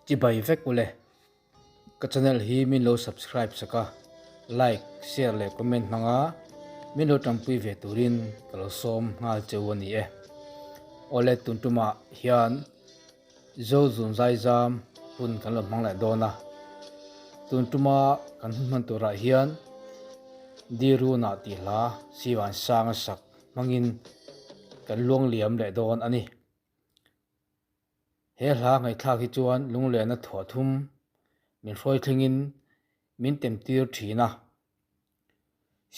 Chibai vek ule. Ka channel hi min lo subscribe sak a, like, share leh comment hmanga min lo tanpui ve turin ka lo sawm nghal che u a ni e. Awle tun tumah hian Zo zun zaizam hun kan lo hmang leh dawn a. Tun tuma kan hun hman turah hian Dirunah tih hla Sivansanga sak hmangin kan luangliam leh dawn a ni. He hla ngaihthlak hi chuan lunglehna thuah thum min hruai thlengin min temtir thin a,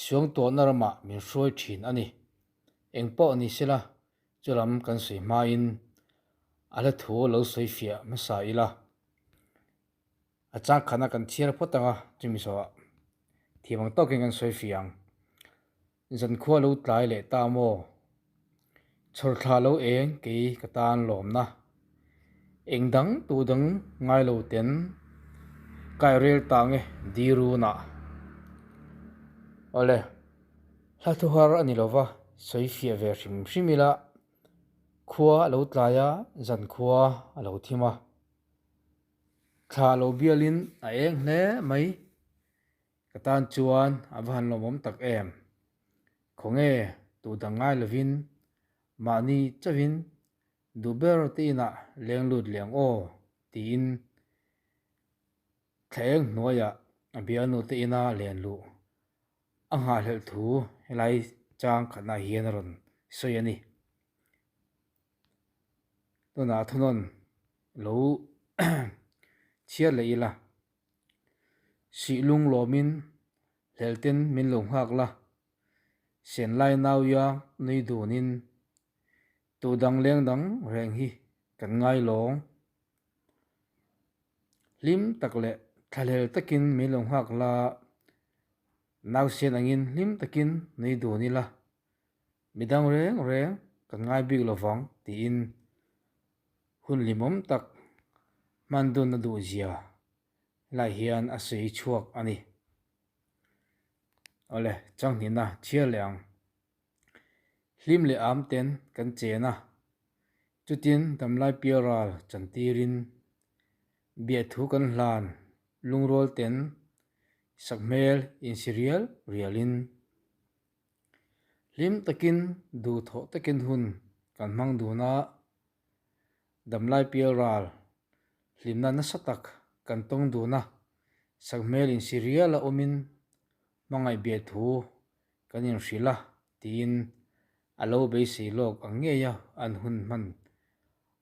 suangtuahna ramah min hruai thin a ni. Eng pawh ni sela chu lam kan sawi hmain a hla thu lo sawi fiah hmasa ila. A chang khana kan chhiar phawt ang a, chumi zawhah thiam ang tawkin kan sawi fiah ang. Zankhua lo tlai leh ta maw? Chhawr thla lo eng kei ka tan lawmna. Eng dang tu dang ngai lo ten kai rel ta nge Dirunah. Awle, hla thu har a ni lo va, sawi fiah ve hrim hrim ila khua a lo tlai a, zankhua a lo thim a. Thla lo bialin a eng hle mai. Ka tan chuan a va han lawmawm tak em. Khawnge tu dang ngai lovin mahni chauhin duh ber te inah leng lut leh ang aw tiin thla eng hnuaiah a bialnu te ina len luh a nghahhlelh thu helai chang khatnah hian a rawn sawi a ni. Tunah thunawn lo chhiar leh ila. Sihlung lawmin hlelten min lo nghak la, Senlai nauia nui dunin tu dang leng dang reng hi kan ngai lawng. Hlim tak leh thlahlel takin min lo nghak la, Nausen angin hlim takin nui dun ila, midang reng reng kan ngai bik lovang tiin Hun limawm tak hman dun a duh zia lai hian a sawi chhuak a ni. Awle, changhnihna chhiar leh ang. Hlim leh am ten kan chen a, chutin damlai pialral chantirin biahthu kan hlan lungrual ten sakhmel insi rial rialin hlim takin duhthawh takin hun kan hmang dun a, Damlai pial ral hlimna nasa tak kan tawng dun a, sakhmel insi rial a awmin hmangaih biah thu kan inhrilh a tiin a lo beisei lawk ang ngei a an hun hman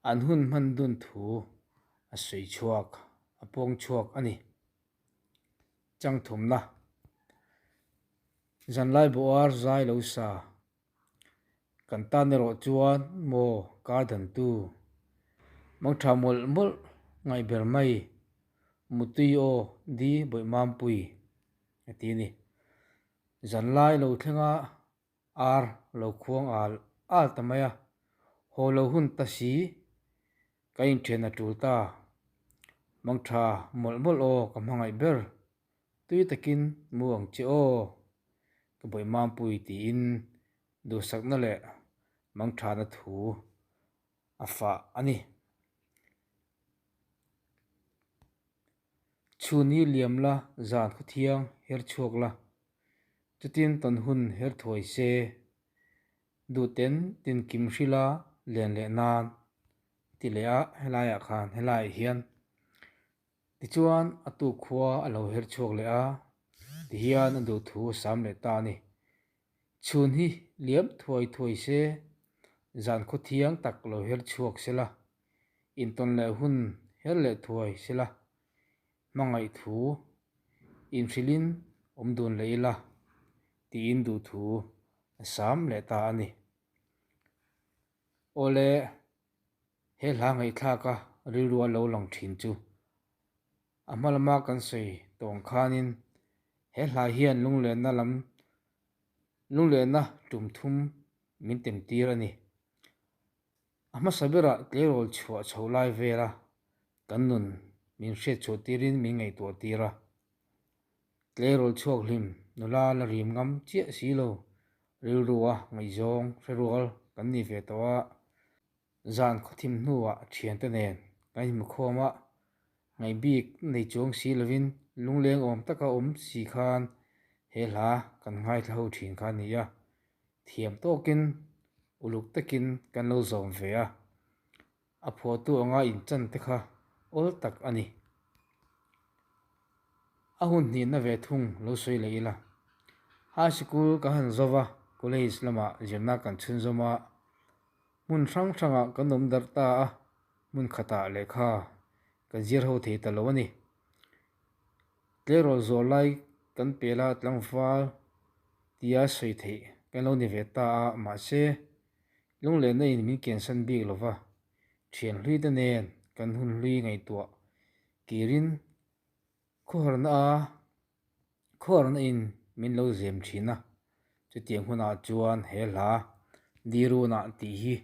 an hun hman dun thu a sawi chhuak a pawng chhuak a ni. Changthumna Zanlai Buar zai lo sa Kan tan erawh chuan maw kar dantu mangtha mawlh mawlh ngaih ber mai Mutui aw di Bawihmampui a ti a ni. Zanlai lo thlenga ar lo khuang al al ta mai a, haw lo hun ta si ka inthen a tul ta. Mangtha mawlh mawlh aw ka hmangaih ber Tui takin mu ang che aw, ka bawih mampui tiin duhsakna leh mangthana thu a fah a ni. Chhun hi liam la, zan khawthiang her chhuak la, chutin tawn hun her thuai se, duhten tinkim hrila len leh nan ti leh a helaiah khan helaiah hian Tichuan a tuk khua a lo her chhuak leh a, tihian a duh thu a sam leh ta a ni. Chhun hi liam thuai thuai se, zan khaw thiang tak lo her chhuak se la, intawn leh hun her leh thuai se la, hmangaih thu inhrilhin awm dun leh ila tiin duh thu a sam leh ta a ni. Awle. He hla ngaihthlaka rilru a lo lang thin chu a hma lama kan sawi tawng khanin he hla hian lunglenna lam lunglenna tum thum min tem tir a ni. A hmasa berah tleirawl chhuah chho lai vela kan nun min hriat chhuah tirin min ngaihtuah tir a. Tleirawl chhuak hlim nula la rim ngam chiah si lo rilrua ngaihzawng hrerual kan ni ve tawh a. Zan khawthim hnuah thiante nen kan inhmukhawm a. Ngaih bik nei chuang si lovin lungleng awm taka awm si khan he hla kan ngaithla ho thin kha a ni a, thiam tawkin uluk takin kan lo zawm ve a, a phuahtu anga inchan te kha awl tak a ni. A hun hnihna ve thung lo sawi leh ila. High Sikul kan han zo va, College lamah zirna kan chhunzawm a, hmun hrang hrangah kan awm darh ta a, hmun khatah lehkha kan zir ho thei ta lo a ni. Tleirawl zawh lai kan pela tlangval tia sawi theih kan lo ni ve ta a, mahse lunglenna in min kiansan bik lo va, thian hlui te nen kan hun hlui ngaihtuah kirin Khuarna a khuarna in min lo zem thin a, chutiang hunah chuan he hla Dirunah tih hi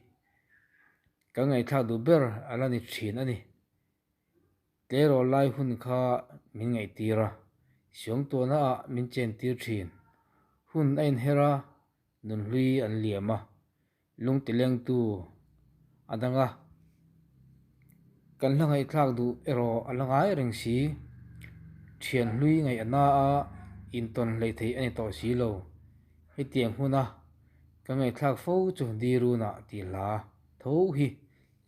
kan ngaihthlak duh ber a la ni thin a ni. Tleirawl lai hun kha min ngaihtir a, siamtuahna ah min chentir thin. Hun a inher a, nunhlui an liam a, Lungtilengtu a dang a, kan hla ngaihthlak duh erawh a la ngai reng si. Thian hlui ngaih a na a, intawn hleih theih a ni tawh si lo. Hetiang hmuna ka ngaihthlak fo chu Dirunah tih hla tho hi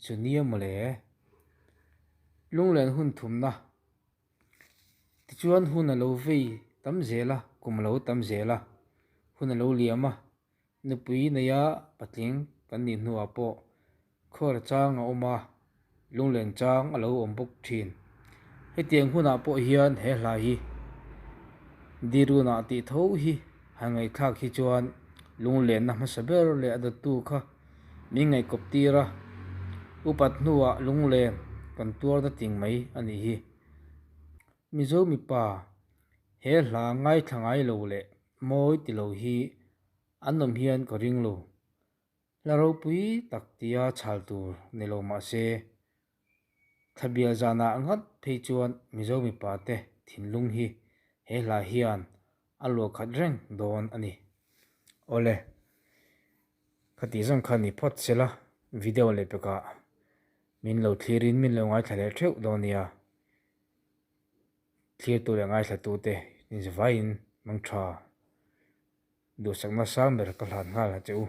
chu nia mawle. Lunglen hun thumna tichuan hun a lo vei tam zel a, kum a lo tam zel a, hun a lo liam a. Nupui neia patling kan nih hnuah pawh khuar chang a awm a, lunglen chang a lo awm bawk thin. Hetiang hunah pawh hian he hla hi Dirunah tih tho hi han ngaihthlak hi chuan lunglenna hmasa ber leh a dawttu kha min ngaihkawp tir a, upat hnuah lunglen kan tuar na ting mai a nih hi. Mizo mipa he hla ngaithla ngai lo leh mawi ti lo hi an awm hian ka ring lo. Hla ropui tak tia chhal tur ni lo mah se, thlabial zanah ngat phei chuan Mizo mipa te thinlung hi he hla hian a luah khat reng dawn a ni. Awle, khati zawng kha ni phawt sela video leh pekah min lo thlirin min lo ngaithla leh theuh dawn nia. Thlirtu leh ngaithlatute inzavaiin mangtha duhsakna sang ber ka hlan nghal a che u.